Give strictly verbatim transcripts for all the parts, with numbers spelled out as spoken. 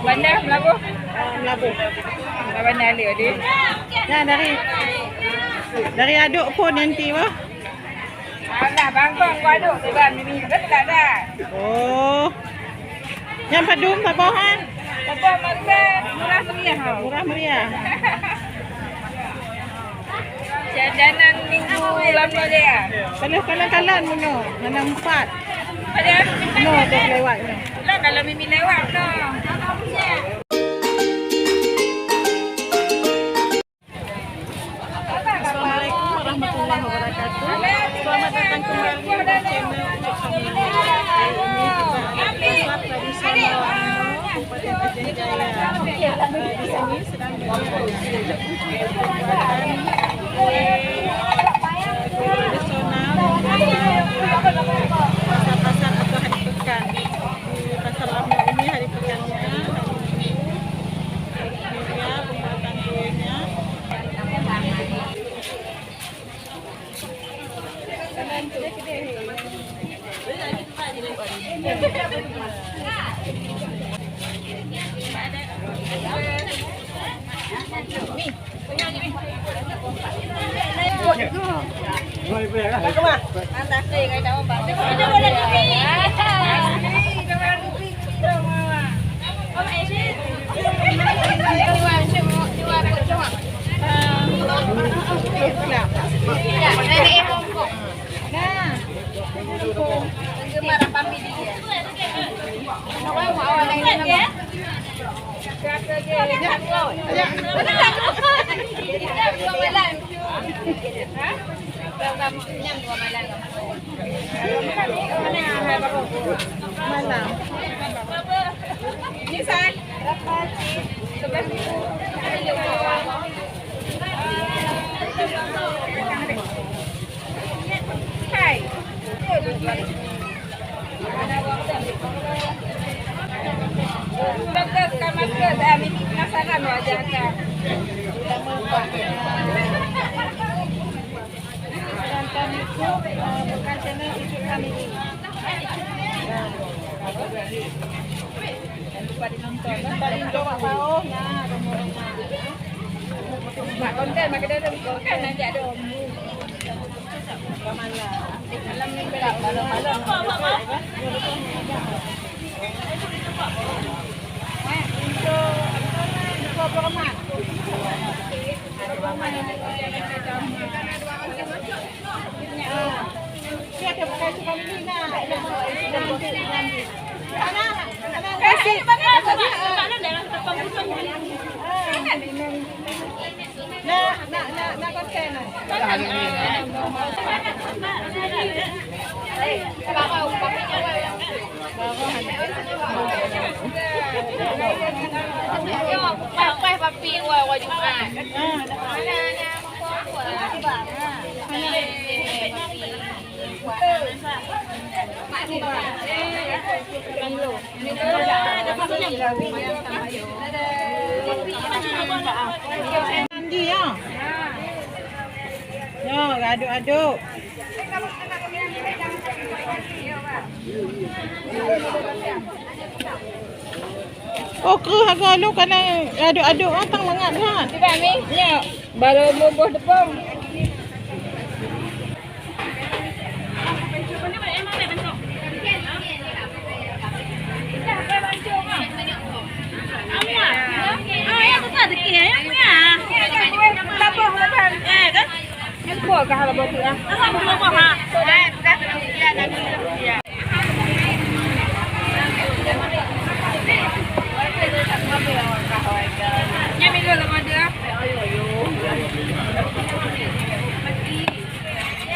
Bandar Melabuh. Ah, Melabuh. Bandar Alif tadi. Nah, dari, dari Aduk pun nanti, wah. Alah, bangkong ku aduk, tiba mimi. Betul tak dah? Oh. Nyang padum saboh, han? Saboh masa murah meriah, ha. Murah meriah. Jajanan minggu lam nyoe ya. Kalau kalon-kalon meunoe, hana meupat. Ada? No, dah lewat no. Lah kalau mimi lewat no. Assalamualaikum warahmatullahi wabarakatuh. Selamat datang kembali di channel Ucok Family. Kali ini kita ada pasar tradisional Mino, Kabupaten Aceh Jaya. Eh, di sini sedang diadakan pembuatan kue tradisional pasar-pasar atau hari pekan. Di pasar lama ini hari pekannya hari Minggu. Ini dia pembuatan kuenya. Hai. Bagus, ka masker. Dah, Mimi penasaran wajah ka. Jangan lupa di-, eh, bukan channel Ucok Family. Jangan lupa dinonton. Jangan lupa dinonton, Pak Pao. Nah, mak konten, mak kedai tu konten nanti ada. Nak, nak, nak, nak konten, nak. Papai papi wai wai Jumat. Mandi ya. Ya, aduk-aduk. Oh, kreueh harga lu kana aduk-aduk ah, tang mangat dah. Cuba, Mi. Ya. Baru bubuh tepung.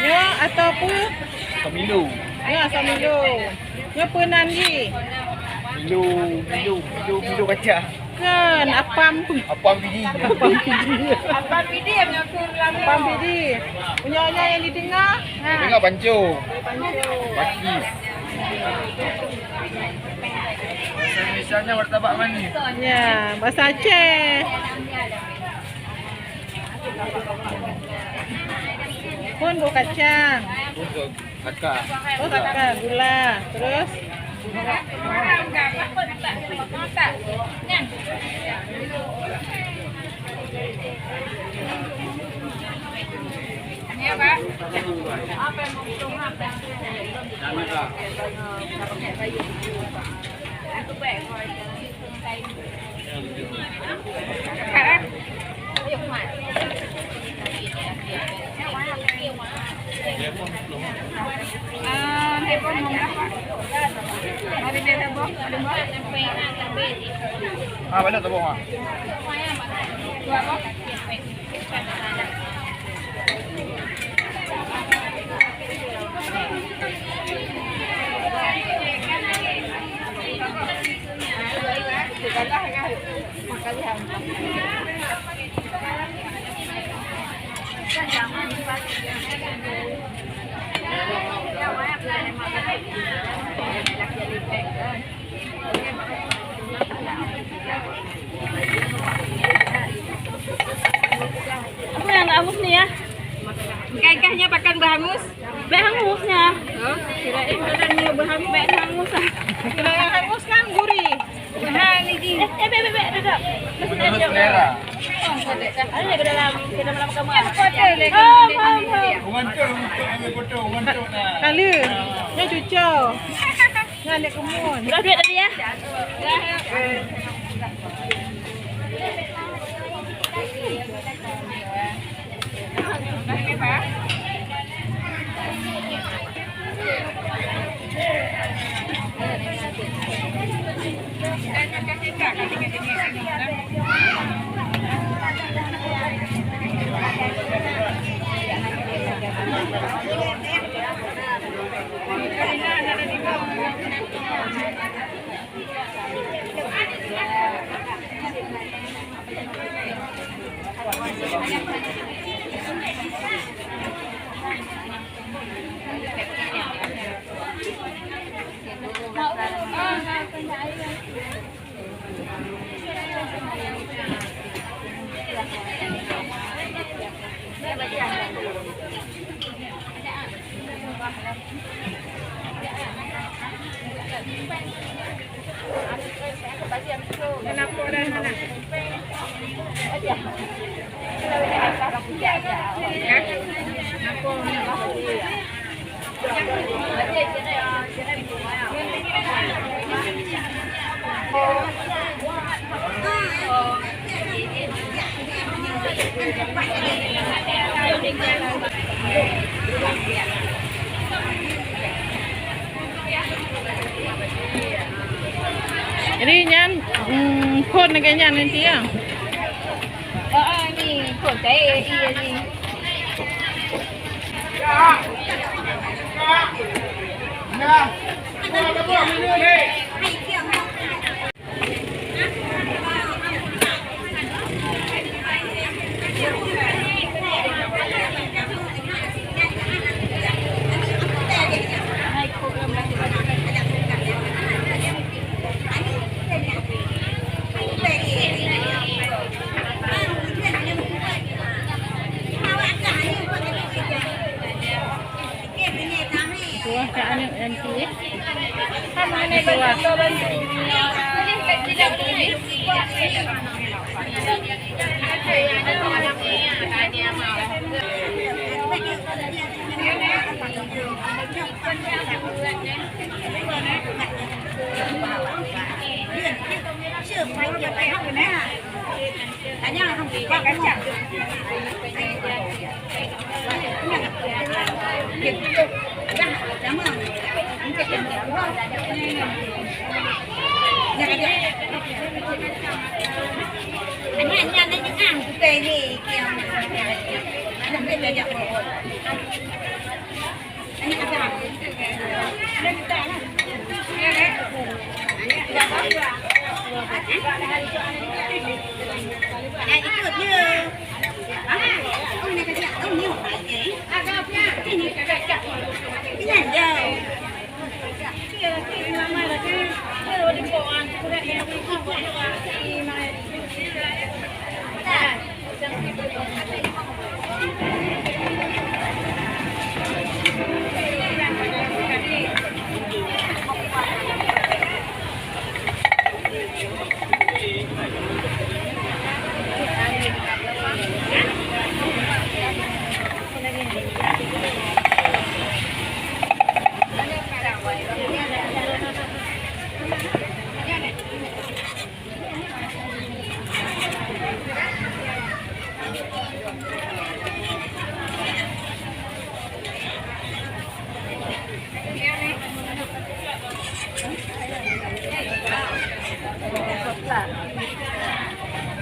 Ya, atau apa? Pemilu. Ya, asam milo. Nyoe peunan jih. Milo, milo, milo, milo kacang. Kan, apam. Apam bidi. Apam bidi. Apam bidi yang nyoe turun lam. Apam bidi. Nyoe, nyoe yang di tengah. Ha. Tengah panco. Panco. Pakis. Bahasa Indonesianya martabak manis. Ya, bahasa Aceh. Pun bu kacang. Takar. Oh, takar, gula. Terus? Ha, balik tu, ha. Apa yang nggak hangus nih ya? Gagahnya pakan berhangus. Bèk hangus nyan. Oh, kirain badan nyoe beuhang-, bèk hangus ah. Kalau yang hangus kan gurih. Beuhang ni di. Eh, eh, bèk, bèk, bèk, duduk. Masih ada. Selera. Ada ke dalam, ke dalam kamar? Ada lagi. Oh, faham, faham. Orang tu, orang tu, orang tu, orang tu, nah. Lalu, dia cucuk. Nah, dia kemun. Dah duit tadi ya? Jadi nyan, mm, phôn lagèe nyan nanti ya. Ah, ah, ni phôn saya, iya ni. Kuah ka aneuk M P. Sama aneuk bantu, bantu.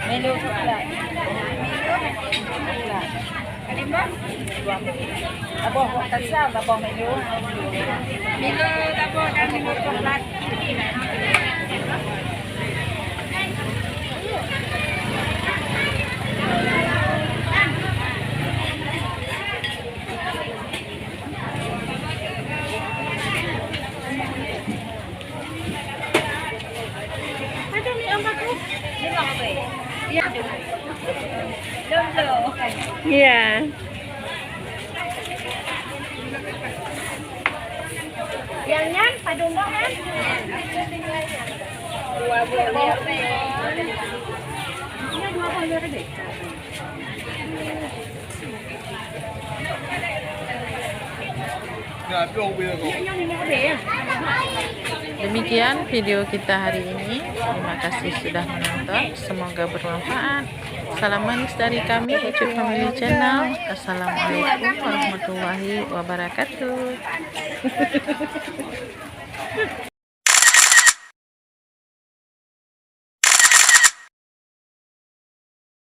Milo coklat. Milo coklat. Saboh buah kasam, saboh milo. Milo saboh dan milo coklat. Ya. Yang nyan padum boh kan? Dua boh. Ini dua boh ya tadi. Demikian video kita hari ini. Terima kasih sudah menonton. Semoga bermanfaat. Salam manis dari kami, Ucup Family Channel. Assalamualaikum warahmatullahi wabarakatuh.